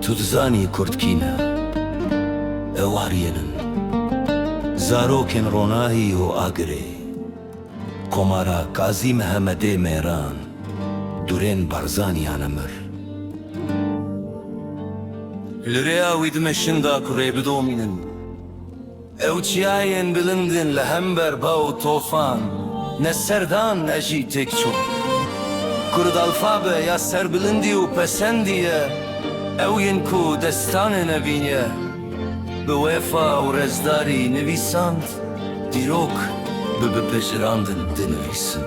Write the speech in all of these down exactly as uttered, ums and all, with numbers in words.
Tu dizanî Kurd kî ne? Ew Aryên in. Zarokên Ronahî û Agirê. Komara Gazî Mihemedê Mêran, durên Barzaniyan emir. Li rêya wî dimeşin da ku rê bidomînin. Ew çiyayên bilind in li hember ba û tofan, ne serdan ne jî têkçûn. Kurd alfabe ya serbilindî û pesendî ye, ew yên ku destanê nevîn ye, bi wefa û rêzdarî nivîsand, dîrok bi bipejirandin dinivîsin.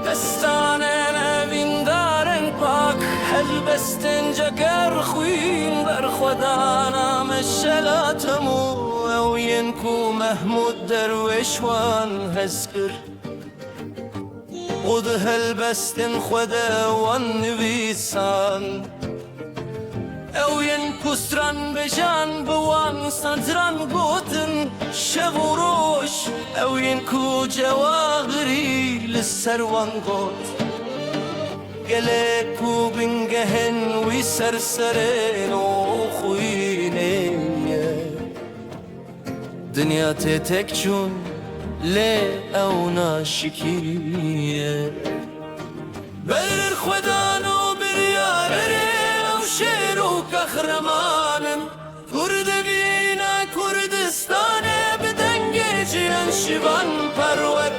Destanên evîndarên pak, helbestên cegerxwîn, berxwedana meşela temû, ew yên ku Mehmûd Derwêş wan hez kir û di helbestên xwe de wan nivîsand. Ew yên ku stranbêjan bi wan sentran gotin şev û roj, ew yên ku Cewahirî li ser wan got, gelê ku bingehên wî ser serên û xwînê ye. Dinya tê têkçûn, lê ew naşikî ye. Berxwedan û biryarê ew şêr û qehreman in. Kurdivîna Kurdistanê bi dengê ciyan şivan perwer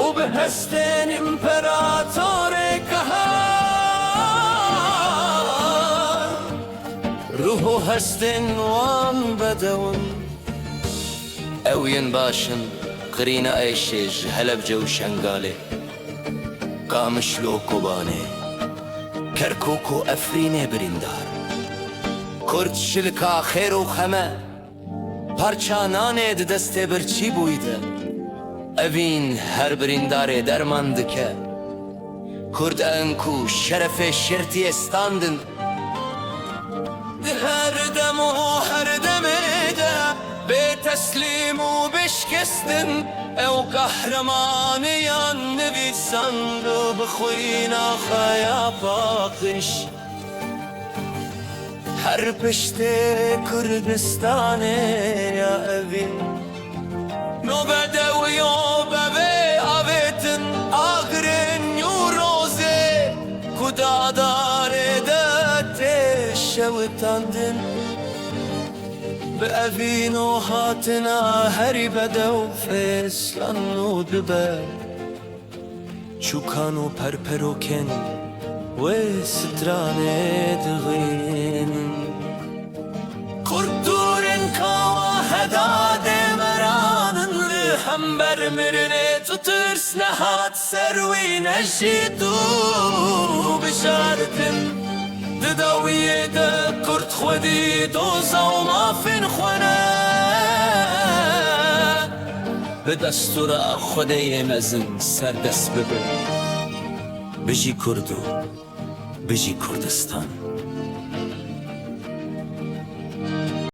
û bi hestên împeratorê qehar. Ruh û hestên wan bedew in. Ew yên baş in, qirîna Êşê ji Helebce û Şengalê, Qamişlo Kobanê, Kerkûk û Efrînê birîndar. Kurd şilika xêr û xeme, parça nanê di destê birçî bûyî de. Evîn her birîndarê derman dike. Kurd in ku şerefê şêrtiyê standin. Di her dem û her demê de bê teslîm û bê şikestin, ew qehremaniyan nivîsand û bi xwîna xwe ya paqij her piştê Kurdistanê ya evîn. Nobe dewiyo bevê avêtin, agirên Newrozê ku dadarê de tê şewitandin. Bi evîno hatina herî bedew fêslan û dibe. Çûkan û perperokên wê stranê dixwînin. Kurd dûrên kawa heda dê meranin, li hember mirinê tu tirs nehat ser wî, ne jî tu bijartin. Di dawiyê de Kurd xwedî doza û mafên xwe ne. Bi destûra Xwedê yê mezin serdest bibin. Bijî Kurd û bijî Kurdistan.